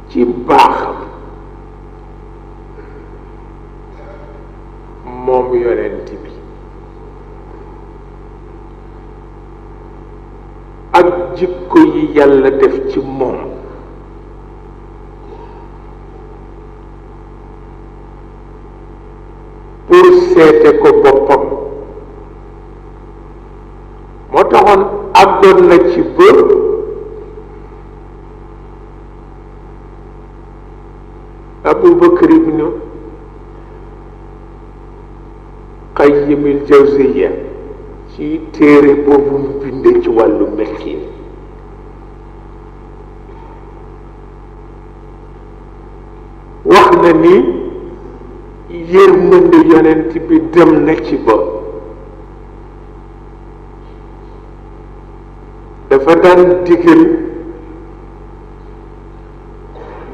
ci baaxam moom yonent bi ak jikko yi yàlla def ci moom pour seete ko boppam moo taxoon àggoon na ci bër Abubakar ibnu Qayyimil Jawziya ci téere boobu mu bindee ci wàllu meskin wax na ni yërmande yonent bi dem na ci ba dafa daan digal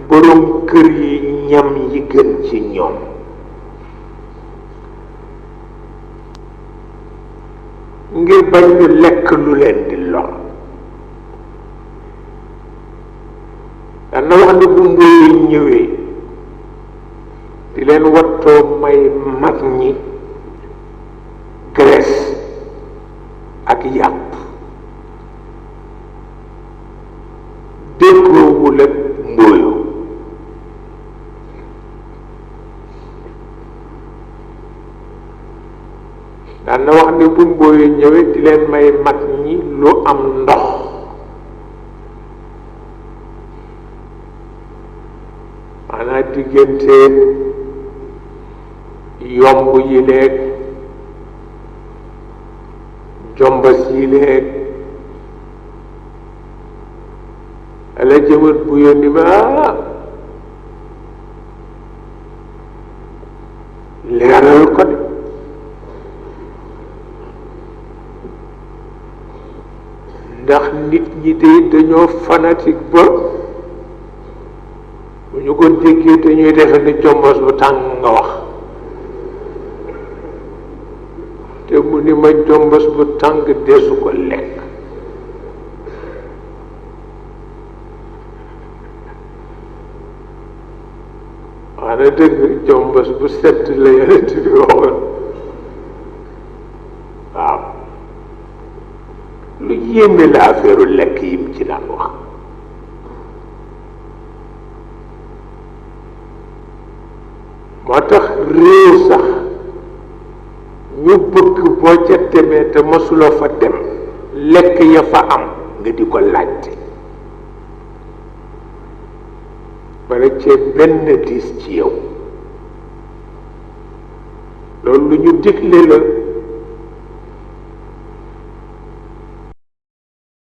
borom kër yi ñam yi gën ci ñoom ngir bañ ñu lekk lu leen di lor dana wax ne bu mbóoy ñëwee di leen wattoo may mag ñi graisse ak yàpp déggoowul ak mbóoyu daan na wax ne bu mbóoyu ñëwee di leen may mag ñi lu am ndox maanaam diggante yomb yi leeg jombas yi leeg ala jëmat bu yónni ma leeral ko de ndax nit ñi de dañoo fanatique ba bu ñu ko déggee dañuy defe ni jombas bu tàng nga wax te mu ni ma jombas bu tàng desu ko lekk xanaa dëgg jombas bu sedd la yonent bi waxoon waaw lu yéeme la affaire lekk yim ci daan wax moo tax réew sax ñu bëgg boo ca demee te mosuloo fa dem lekk ya fa am nga di ko laajte bala cee benn diis ci yow loolu lu ñu digle la